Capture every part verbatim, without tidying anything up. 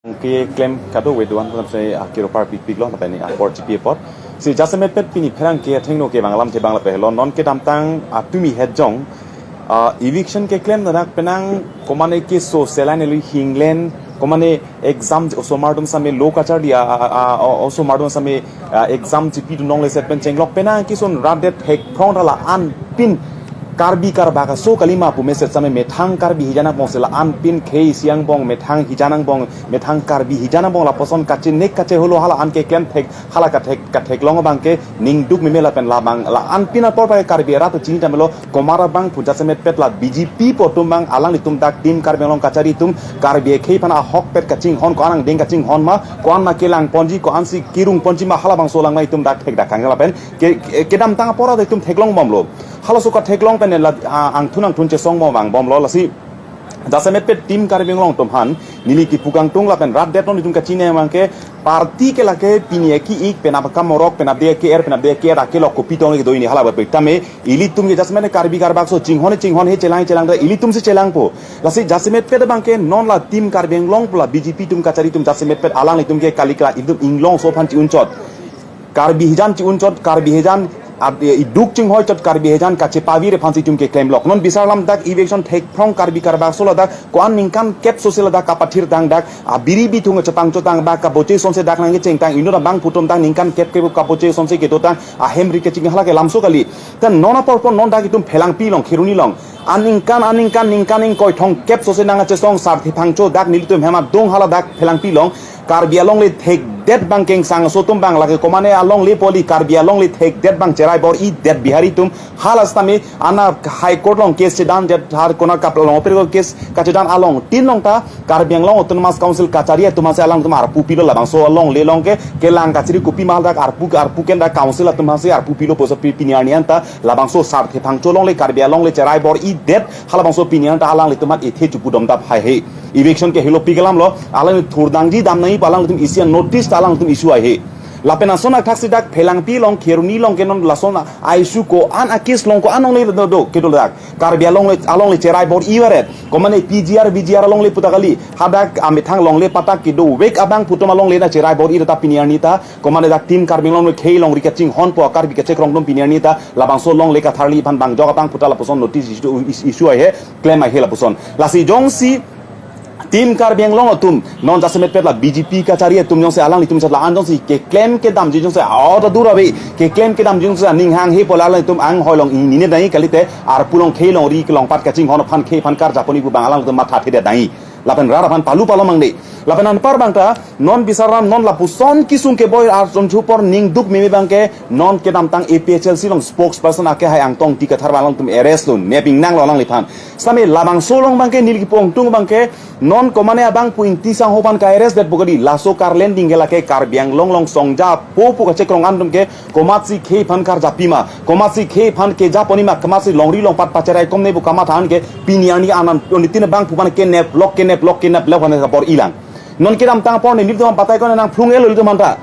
Keklem kado weduan putam se akiro par pikpik lo, lapen apor chipi apot. Si jasemet pet pini pherangke athengno ke bang alamthe bang lapen helo non kedamtang atumi het jong, ah, eviction keklem danak penang komane keso selai nelui hinglen, komane exam osomar atum same lo kacharli, ah, ah, ah, osomar atum same, ah, exam chipi dunlongle set pen chenglok penang kison rat det thek phrong rala anpin Karbi karbak aso kalima pu message same methang Karbi hijan angbong sela anpin khei siang bong methang hijan angbong methang Karbi hijan angbong lapuson kachinek kacheholo hala an keklem thek hala kathek katheklong abang ke ningduk meme lapen labang la anpin apor pai Karbi arat chini tamelo komar abang pu jasemet pet la B J P pu atum bang alanglitum dak Team Karbi Anglong kachari atum Karbi akhei aphan ahokpet kachinghon ko-an angdeng kachinghon ma ko-an ma kelang ponji ko-ansi kirung ponji ma halabangso langmai atum dak thekdak kang lapen ke, ke, kedamtang apor atum theklong bomlo. Halaso katheklong pen la, ah, angthun angthun chesong bom vang bomlo lasi jasemet pet Team Karbi Anglong atum aphan neli kipu kangtung lapen rat det non itum kachini abang ke party ke lake pini eki ik penap kamorok penap de ke er penap de ke er akelok kopi tong ke do ini hala ba tame ilitum ke jasemet Karbi karbak so chinghon chinghon he chelang chelang de ilitum si chelangpo. Lasi jasemet pet abang ke non la Team Karbi Anglong pu la B J P atum kachari atum jasemet pet alanglitum ke kali kala itum inglongso aphan chi-unchot. Karbi hijan chi-unchot, Karbi hijan, ab-, iduk chinghoi chot Karbi hijan kachepavir aphansi itum keklemlok. Non bisar lam dak eviction thek phrong Karbi karbak so ladak ko-an ningkan kep so si ladak kapathir dang dak abiri bithung chepangchotang dak kaboche sonse dak nangkechengtang inut abang pu atum dak ningkan kep kep kaboche sonse kedotang ahem ri keching hala ke lamso kali. Tan non apor pon non dak itum Phelangpi along Kheroni along aningkan aningkan ningkan ingkoi thong kep so se nang achesong Sarthe Phangcho dak nelitum hem adung hala dak Phelangpi along Karbi alongle thekdet bang kengsang aso atum bang lake komane alongle poli Karbi alongle thekdet bang cherai bor-idet Bihari atum hala sitame ana High Court along case chedan det har kona kap along opir case kachedan along tin along ta Karbi Anglong Autonomous Council kachari atum aphansi alangtum arpu pilo labangso alongle along ke kelang kachiri kopi ma dak arpu arpu ken dak council atum aphansi arpu pilo pusi pi pini arni anta labangso Sarthe Phangcho alongle Karbi alongle cherai bor-idet halabangso pini anta alanglitum aphan ethe chupu domdap haihe. Eviction ke helo pi kelam lo, alang thurdangji dam nangji pu alangtum isi notice ta alangtum issue haihe. Lapen ason athak si dak Phelangpi along Kheroni along ke non lason a-issue ko-an a-case along ko-an alongle do do kedo dak. Karbi alongle alongle cherai bor-ivaret. Komane P G R V G R alongle puta kali. Hadak amethang alongle patak kedovek abang pu atum alongle na cherai bor-idet ta pini arni ta. Komane dak Team Karbi Anglong khei longri kachinghonpo Karbi kachekrong atum pini arni ta. Labangso alongle katharli aphan bang jok abang pu ta lapuson notice issue issue haihe. Klem haihe lapuson. Lasi jongsi Team Karbi Anglong atum non jasemet pet la B J P kachari atum jongsi alanglitum chat la an jongsi keklem kedamji jongsi aot adur ave keklem kedamji jongsi aning hanghe pu la alangtum anghoi along inine dai kalite arpu along khei longri kelong pat kachinghon aphan khei aphan karjap pon-i pu bang alangtum matha thedet dai. Lapen rat aphan palu palom angde. Lapen anpar bang ta non bisar lam non lapuson kisung keboi arjon chupor ningduk meme bang ke non kedamtang A P H L C along spokesperson ake hai Angtong Ingti Kathar alangtum arrest lo nepingnang lo alangliphan. Sitame labangso along bang ke neli kipu kangtung bang ke non komane abang pu Ingti Sangho aphan ka-arrest det pu kali laso karlending ke lake Karbi Anglong along songja po pu kachekrong atum ke komatsi khei aphan karjap pima komatsi khei aphan kejap pon-i ma komatsi longri longpat pacherai komne pu kamatha an ke pini arni anan onitin abang pu aphan keneplok keneplok keneplok aphan kabor-ilang. Non kedamtang apor ne nelitum batai ko nangphlung-elo ilitum anta.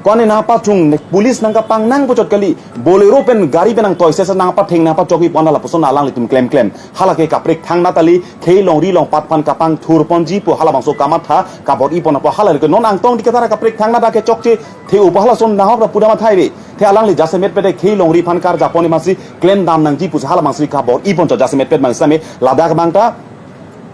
Ko ne nangpathung ne police nangkapang nangpuchot kali. Bolero pen gari pen nangtoi sesa nangpatheng nangpachok-i pon lapuson alanglitum klemklem. Hala ke kaprek thangnat kali khei longri longpat aphan kapangthur ponji pu halabangso kamatha kabor-i pon apot hala ke non Angtong Ingti Kathar kaprek thangnat ke chokche the-o pu halason nahok ra pudam athai ve. The alangli jasemet pet khei longri aphan karjap pon-i masi klem dam nangji pusi halabangsi kabor-i ponchot jasemet pet bang sitame ladak bang ta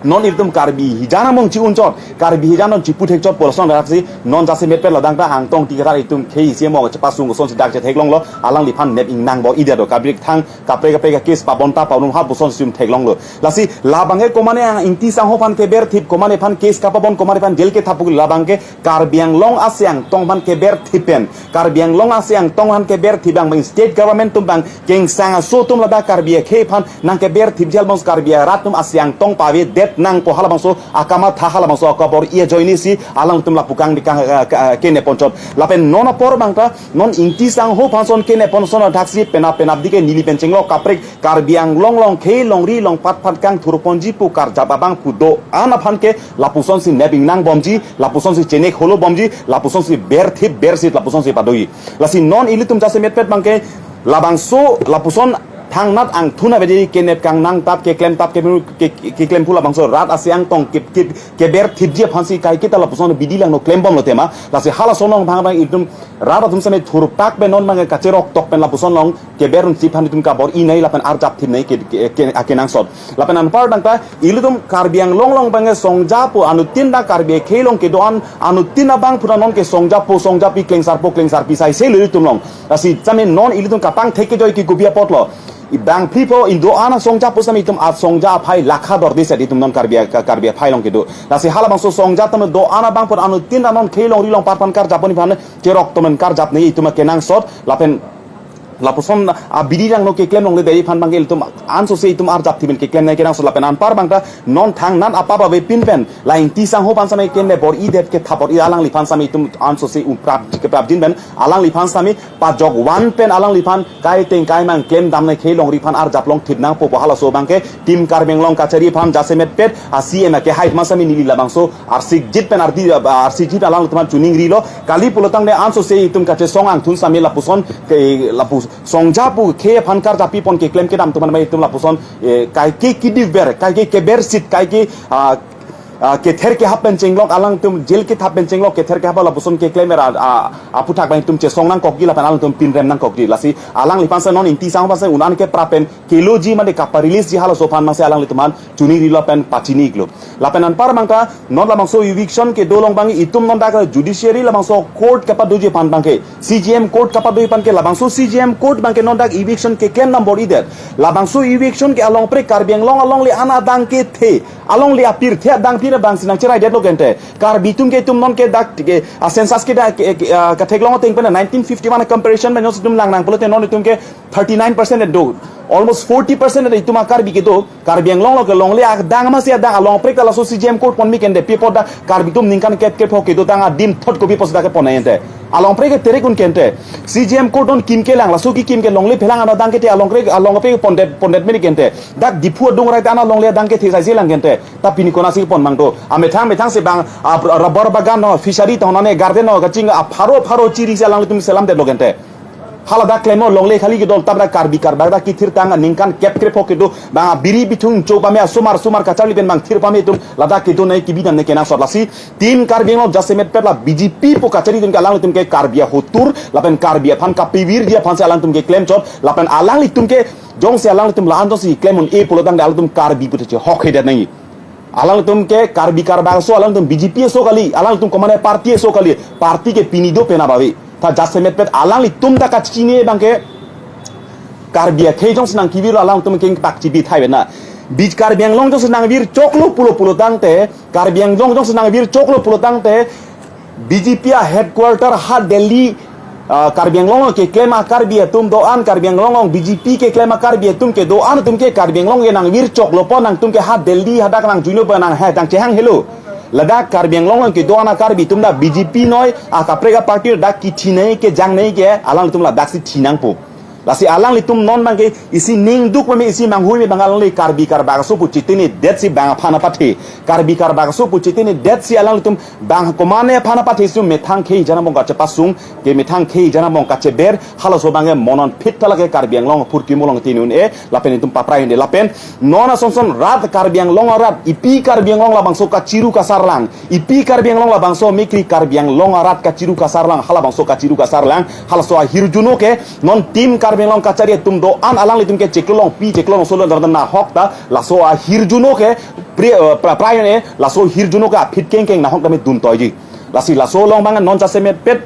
non ilitum Karbi hijan angbong chi-unchot, Karbi hijan non chipu thekchot pu lason dak si non jasemet pet ladak ta Angtong Ingti Kathar itum khei isi mo chepasung kosonsi dak chetheklong lo, alangliphan nepingnang bor-idet do kaprek thang, kaprek kaprek case pabon ta paunum ha puson sum theklong lo. Lasi labang ke komane Ang Ingti Sangho aphan keberthip, komane aphan case kapabon, komane aphan jail kethap pu labang ke Karbi Anglong asi Angtong aphan keberthip pen. Karbi Anglong asi Angtong aphan keberthip bang bang state government atum bang kengsang aso atum ladak Karbi akhei aphan nangkeberthipji halabangso Karbi arat atum asi Angtong pavedet nangpo halabangso akamatha halabangso akabor-i ajoine si alangtum lapu kang di kang, eh, ke, eh, kene ponchot. Lapen non apor bang ta non Ingti Sangho aphan son kene ponson adak si penap penap di ke neli pen chenglok kaprek Karbi Anglong along khei longri longpat aphan kangthur ponji pu karjap abang pu do-an aphan ke lapusonsi nepingnang bomji, lapusonsi chenek holo bomji, lapusonsi berthip bersit lapusonsi pado-i. Lasi non ilitum jasemet pet bang ke labangso lapuson Thangnat angthun abedi kenep kangnang tap keklem tap ke, ke, ke, keklem pu labangso rat asi angtong ke, ke, keber thipji aphansi kaike ta lapuson bidi langno klembomlo tema. Lasi halason along bang bang itum rat atum same thurpak pen non bang kacherok tok pen lapuson along keber un siphan itum kabor-i nai lapen arjap thip nai ke, ke, ke, akenangsot. Lapen anpar dangta ilitum Karbi Anglong along bang songja pu anuttin da Karbi akhei along kedo-an anuttin abang pura non ke songja pu songja pi klengsar pu klengsar pi sai se ilitum along. Lasi same non ilitum kapangthek kejoi ke kopi apotlo. Ibang phli po indo-an asongja pu same itum asongja aphai lakha dor di set itum non Karbi a-, Karbi aphai along kedo. Lasi halabangso songja tame do-an abang pura anuttin da non khei along ri along parpan karjap pon iphan cherok tomen karjap nai itum akenangsot lapen lapuson abidi langno keklem longle dei aphan bang ke ilitum ansose itum arjap thip pen keklem nai kenangsot lapen anpar bangta non thangnat apap ave pin pen la Ingti sangho aphan same kene bor-idet kethap bor-i alangliphan same itum ansose umprap keprapjin pen alangliphan same pajok van pen alangliphan kaiteng kaimang klemdam nai khei along ri aphan arjap long thip nangpo pu halaso bang ke Team Karbi Anglong kachari aphan jasemet pet a C M ake hai aphan same neli labangso arsikjit pen ardi, arsikjit alanglitum aphan chuning rilo. Kali pulotangte ansose itum kachesong angthun same lapuson ke lapu songja pu khei aphan karjap pi pon keklem kedam atum aphan itum lapuson, eh, kaike kidip ber, kaike keber sit, kaike, ah, ah, kether kehap pen chenglok alangtum jail kethap pen chenglok kether kehap lapuson keklem era, ah, aphuthak bang itum chesong nangkokji lapen alangtum pinrem nangkokji. Lasi alangliphan same non Ingti sangho aphan same un-an keprap pen keloji mate kapa-release ji halaso aphan bang se alanglitum aphan chuning rilo pen pachini iklo. Lapen anpar bangta non labangso eviction kedo along bang itum non dak judiciary labangso court kapadoji aphan bang ke C J M court kapadoji aphan ke labangso C J M court bang ke non dak eviction keklem nang bor-idet. Labangso eviction ke alongpre Karbi Anglong alongle an adang kethe, alongle apirthe adang phi na bang si nangcheraidetlo kente. Karbi atum ke itum non ke dak ke, ah, census ke dak ke, ke, ah, katheklong ateng pen nineteen fifty-one comparison pen itum lang nang pulote non itum ke thirty-nine percent do. Almost forty percent do itum a Karbi kedo. Karbi Anglong along ke longle adang masi adang alongpre ta laso C J M court pon mi kente pi apot da Karbi atum ningkan kep kep ho kedo tang adim thot kopi apot da kepon nai ente. Alongpre ke terek un kente. C J M court non kim kelang laso kekim ke longle phelang an adang kethe alongpre alongpre pondet pondet meni kente. Dak Diphu adung rai ta an alongle adang kethe sai si lang kente. Ta pini konatsi pon mang to. Amethang methang si bang, ah, rubber bagan no, fishery tong nane garden no kaching apharo pharo chiri si alanglitum selamdetlo kente. Hala dak klemo longle khali kedo tap dak Karbi Karbak dak kethir tang ningkan kep krep ho kedo bang biri bithung cho pame asomar somar kacharli pen bang thir pame itum ladak kedo nai kebidam nai kenangsot lasi Team Karbi Anglong jasemet pet la B J P pu kachari atum ke alanglitum ke Karbi ahotur lapen Karbi aphan kapivirji aphan si alangtum ke klemchot lapen alanglitum ke jongsi alanglitum la-an jongsi klem un-e pulotangte alangtum Karbi pute chehokhedet nai. Alangtum ke Karbi Karbak aso, alangtum B J P aso kali, alangtum komane party aso kali, party ke pini do pena bawi. Ta jasemet pet alanglitum ta kachini bang ke Karbi akhei jongsi nang kivir alangtum kengpak chibi thai bena. Bij Karbi Anglong jongsi nangvirchoklo pulo pulotangte, Karbi Anglong jongsi nangvirchoklo pulotangte, B J P a headquarter ha Delhi, ah, Karbi Anglong along keklem a Karbi atum do-an, Karbi Anglong along B J P keklem a Karbi atum kedo-an atum ke Karbi Anglong ke nangvirchoklo pon nangtum ke ha Delhi hadak nangjuino pon nanghe nangchehang helo. Ladak Karbi Anglong along kedo-an a Karbi atum da B J P noi, ah, kaprek a party dak kithi nai kejang nai ke alangtum ladaksi thi nangpo. Lasi alanglitum non bang ke isi ning duk pame isi manghui me bang alangli Karbi Karbak aso pu chitini det si bang aphan apathe. Karbi Karbak aso pu chitini det si alanglitum bang komane aphan apathe si methang khei jana bong kachepasung ke methang khei jana bong kacheber halaso bang ke monon phit thala ke Karbi Anglong phurkimo along tini un-e lapen itum paprai un-e lapen non asonson rat Karbi Anglong rat ipi Karbi Anglong labangso kachiru kasarlang. Ipi Karbi Anglong labangso mikri Karbi Anglong arat kachiru kasarlang halabangso kachiru kasarlang halaso ahirjuno ke non Team Karbi Anglong kachari atum do-an alanglitum ke chiklo longpi chiklo longsolo dardam nahok ta laso ahirjuno ke pri, eh, pra, prayon e laso hirjuno ke aphit kengkeng nahok dame dun toiji. Lasi laso along bang non jasemet pet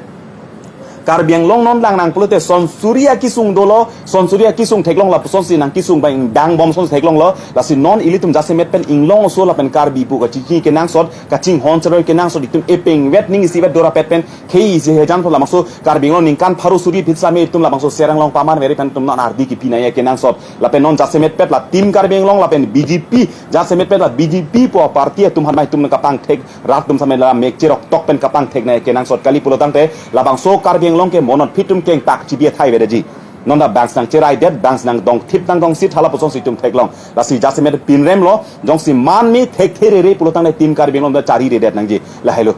Karbi Anglong non lang nang pulote sonsuri akisung dolo, sonsuri akisung theklong lapuson si nang kisung bang dang bom son theklonglo, lasi non ilitum jasemet pen inglong aso lapen Karbi pu kachingki kenangsot, kachinghon cheroi kenangsot itum epeng vet ning isi vet dora pet pen khei isi hejan pon labangso Karbi Anglong ningkan pharo suri phit same itum labangso Serang along paman veri pen itum non ardi kipi nai kenangsot, lapen non jasemet pet la Team Karbi Anglong lapen B J P jasemet pet la B J P pu party atum han mai itum kapangthek rat atum same la mek cherok tok pen kapangthek nai kenangsot kali pulotangte labangso Karbi Anglong ke monon phit atum kengpak chibi athai vedeji. Non da bang si nangcheraidet, bang si nangdongthip nangdongsit halapuson si itum theklong. Lasi jasemet pinremlo, jongsi man me thekthe rere pulotangte Team Karbi Anglong da chariredet nangji. Lahelo.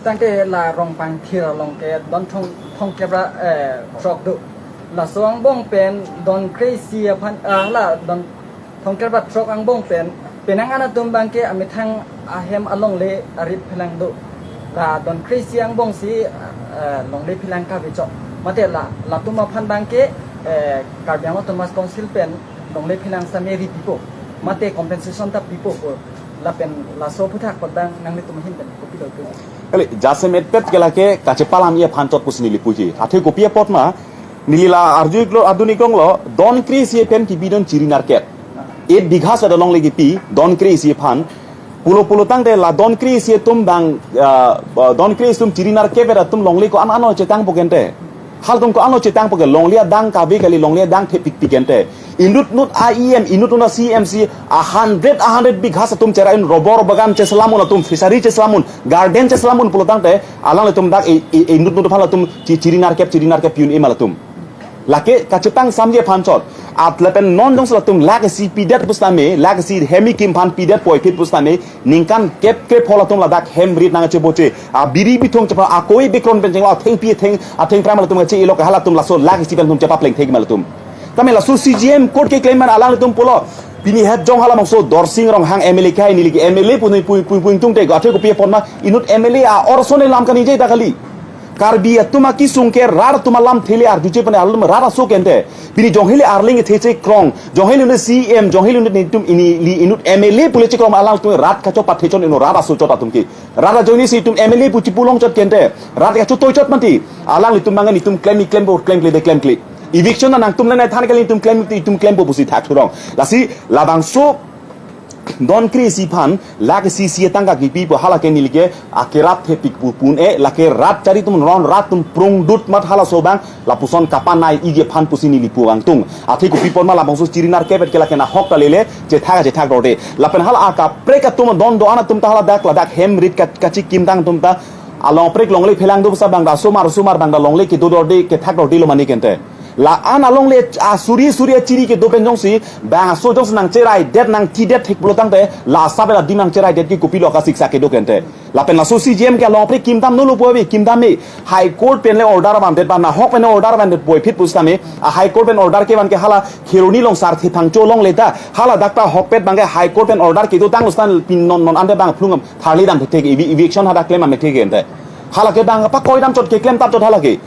Tangte la Rongpangthir along ke don thong thong kebra, eh, throk do. Laso angbong pen don kre-isi aphan, ah, la don thomkre ba throk angbong pen penang an atum abangke amethang ahem alongle arip phelang do. La don kre-isi angbong si, ah, longle phelang kave chot. Mate la latum aphan abangke, eh, Karbi Anglong Autonomous Council pen longle phelang sitame ri pipo. Mate compensation ta pipo pu. Lapen laso aphuthak abang nanglitum ahin pen kopilo pu. Kali, jasemet pet ke lake kachepalam-i aphan chot pusi neli puji. Athe kopi apot ma, neli la arju-iklo, adun-iklonglo, don kre-isi pen kibidon chiri narket. Eight bigha sa alongle kipi, don kre-isi aphan. Pulo pulo tangte la don kre-isi atum abang, ah, ah, don kre-isi atum chiri narket vet atum longle ko-an ano chetangpo kente. Halatum ko-ano chetangpo ke, longle adang kave kali, longle adang thepikpik kente. Inut nut a E M, inut nut a C M si a hundred, a hundred bigha atum chera-un, rubber bagan cheselam-un atum, fishery cheselam-un, garden cheselam-un pulo tangte, alanglitum dak e, e, e, inut nut aphan latum chi-, chiri narket, chiri narket pi-un-e ma latum. Lake kachepangsamji aphan chot. At lapen non jongsi latum lakh isi pidet pusitame, lakh isi hem kikim aphan pidet puvoiphit pusitame, ningkan kep kep hol atum ladak hem rit nang cheboche. A biri bithung chepha, akoi bikron pen chenglo, athengpi atheng, athengphrang ma latum kache-elo ke halatum laso lakh isi pen atum chepapleng thek ma latum. Tame laso C J M court keklem man alanglitum pulo. Pini het jong halabangso Dorsing Ronghang M L A ke hai neli ke M L A pu nui pu, pu, pu ingtungte, athe kopi apot ma inut M L A a-orson alam kaningje ta kali. Karbi atum akesung ke rat atum alamthe le arjuje pen alam rat aso kente. Pini jongheli arleng kethe chekrong, jongheli unde C M, jongheli unde netum ini li inut M L A pule chekrong alanglitum rat kachot pathechon inut rat aso chot atum ke. Rat ajoine si itum M L A pu chipulong chot kente. Rat kachot toi chot mati. Alanglitum mangan itum klem-i klempo, klemkle de klemkle. Eviction nangtum nang than kali itum klem, itum klempo pusi thakthurong. Lasi labangso don kre-isi aphan lakh isi isi atangka kipi pu halake neli ke akerap thepik pu pun-e, lake rat chari atum ron rat atum prungdut mat halaso abang lapuson kapanai-iji aphan pusi neli pu vangtung. Athe kopi apot ma labangso chiri narket vet ke lake nahok ta lele, chethak chethak dorde. Lapen hala akaprek atum don do-an atum ta haladak ladak hem rit ka-, kachekimtang atum ta along prek longle phelang do pusa abang ta sumar sumar abang ta longle kedo dorde kethak dordelo mane kente. La-an alongle asuri suri achiri kedo pen jongsi bang aso jongsi nangcheraidet nangthidet thek pulo tangte la asap la adim nangcheraidet ke kopilo kasiksa kedo kente. Lapen laso C J M ke along apre kimdam nolo pu ave, kimdam-e. High Court pen le order vandet ba nahok pen order vandet puvoiphit pusitame, a High Court pen order kevan ke hala Kheroni along Sarthe Phangcho alongle ta, haladak ta ahokpet abangke High Court pen order kedotanglo seta pini non non ante bang phlung tharli dam thekthek evi-, eviction hadak klem amek thekthek ente. Halake bang pakoi dam chot keklem tap chot halake.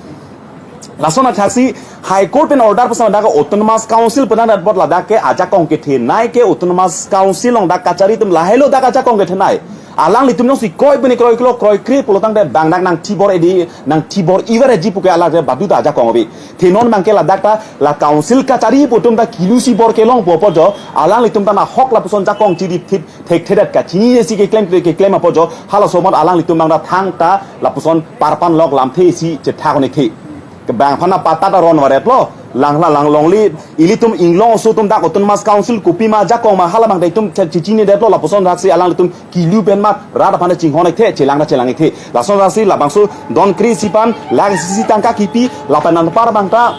Lason athaksi High Court pen order pusitame dak Autonomous Council pen dak apot ladak ke ajakong kethenei ke Autonomous Council along dak kachari atum lahelo dak ajakong kethenei. Alanglitum jongsi koi pini kroiklo kroikre pulo tangte bang dak nangthibor-edi, nangthibor-iver-eji puke alake badu ta ajakong ave. The non abangke ladak ta la council kachari pu atum ta kilusi bor kelong pu apot jo, alanglitum ta nahok lapuson jakong chiri thip thekthedet kachinine si keklem keklem apot jo, halaso amot alanglitum bang ta thangta lapuson parpan lok lamthe isi chethak-un-ekthe. Kebang aphan na patta ta ron varetlo, lang lang lang longle, ilitum inglong aso atum dak Autonomous Council kopima jakong ma halabang ta itum che-, chechinidetlo, lapuson athaksi alanglitum kilu pen ma rat aphan ta chinghon-ekthe, chelang ta chelang-ekthe. Lason athaksi labangso don kre-isi aphan lakh isi isi tangka kipi, lapen anpar abang ta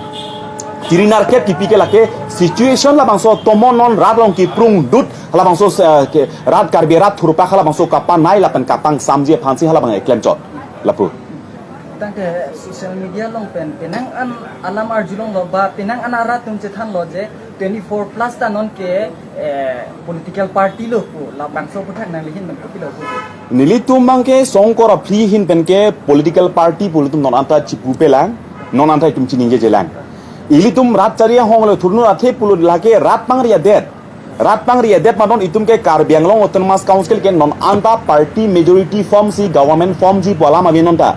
chiri narket kipi ke lake situation labangso tomon non rat along kiprungdut, halabangso, eh, ke rat Karbi rat thurpak halabangso kapanai lapen kapangsamji aphansi halabang eklem chot. Lapu. Tangte social media along pen penang an alam arjulonglo ba penang an arat atum chethanlo je twenty-four plus ta non ke, eh, political party lo pu, labangso aphuthak nangli ahin pen kopilo pu. Nelitum abangke Songkor aphli ahin pen ke political party pu ilitum non anta chipupelang, non anta itum chiningjejelang. Ilitum rat chari ahong lo thurnut athe pulo lake rat pangri adet. Rat pangri adet ma non itum ke Karbi Anglong Autonomous Council ke non anta party majority form si government formji pu alam ave non ta.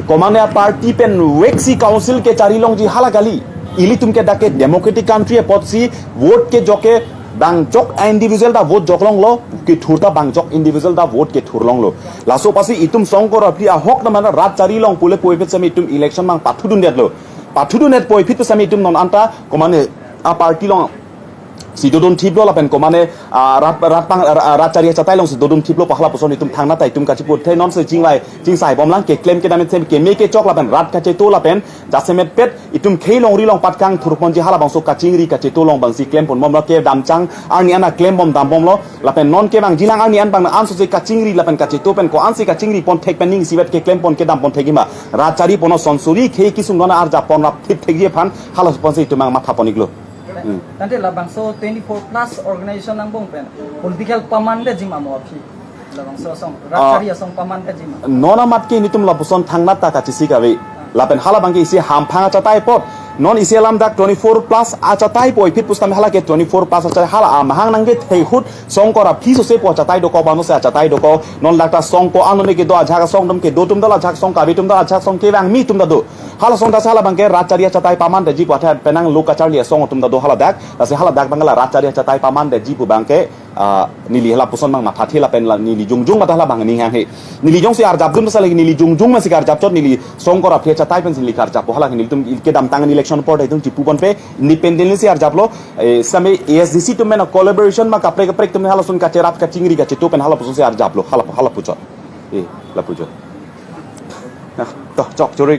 Komane a party pen vek si council kechari longji hala kali. Ilitum ke dak ke democratic country apotsi vote kejok ke bang jok a individual ta vote joklonglo, kethur ta bang jok individual ta vote kethurlonglo. Laso apotsi itum Songkor aphli ahok ta mane rat chari along pule puvoiphit sitame itum election abang pathudundetlo. Pathudundet puvoiphit sitame itum non anta komane a party along si dodun thiplo lapen komane, ah, rat, rat pang, ah, rat chari achatai along si dodun thiplo pu halapuson itum thangnat ta itum kachiputhe, non si chingvai chingsai bomlang, keklem kedam ithim keme kechok lapen rat kacheto lapen jasemet pet itum khei longri longpat kangthurponji halabangso kachingri kacheto along abang si klempon bomlo, kedamchang arni an klem bom dam bomlo lapen non kevangjilang arni an abang ansose kachingri lapen kacheto pen ko-ansi kachingripon thek pen ning isivet keklempon kedampon thekji ma, rat chariponlo, sonsuri khei kesung dona arjappon rapthip thekji aphan halapuson si itum abang mathapon iklo. Hmm. Tangte labangso twenty-four plus organization angbong pen political paman detji ma mo aphi? Labangso asong, ah, rat chari asong paman detji ma? Non amat ke nelitum lapuson thangnat ta kachesik ave. Lapen halabangke isi hamphang achatai apot, non isi alam dak twenty-four plus achatai puvoiphit pusitame hala ke twenty-four plus achatai, hala amahang nangkethek ahut Songkor aphi sose pu achatai dokok, bang sose achatai dokok. Non dak ta song ko-an nome kedo, ajahak asong atum kedo atum ta do, ajahak asong kave atum ta do, ajahak asong kevangme atum ta do. Hala asong ta si halabangke rat chari achatai paman detji pu athe penang lo kacharli asong atum ta do haladak. Lasi haladak abang la rat chari achatai paman detji pu abangke, ah, neli halapuson abang mathathe lapen la neli jongjong mata halabang ning hanghe. Neli jongsi arjapdun ta si lake neli jongjong masi karjap chot, neli Songkor aphi achatai pensi neli karjappo, hala nelitum kedamtang election apor ta itum chipupon pe independently si arjaplo, eh, same A S D C atum pen collaboration ma kaprek kaprek atum halason kacherap kachingri kacheto pen halapuson si arjaplo, hala, halapu chot. Eh, lapu chot. Nah, to, chok choro ik.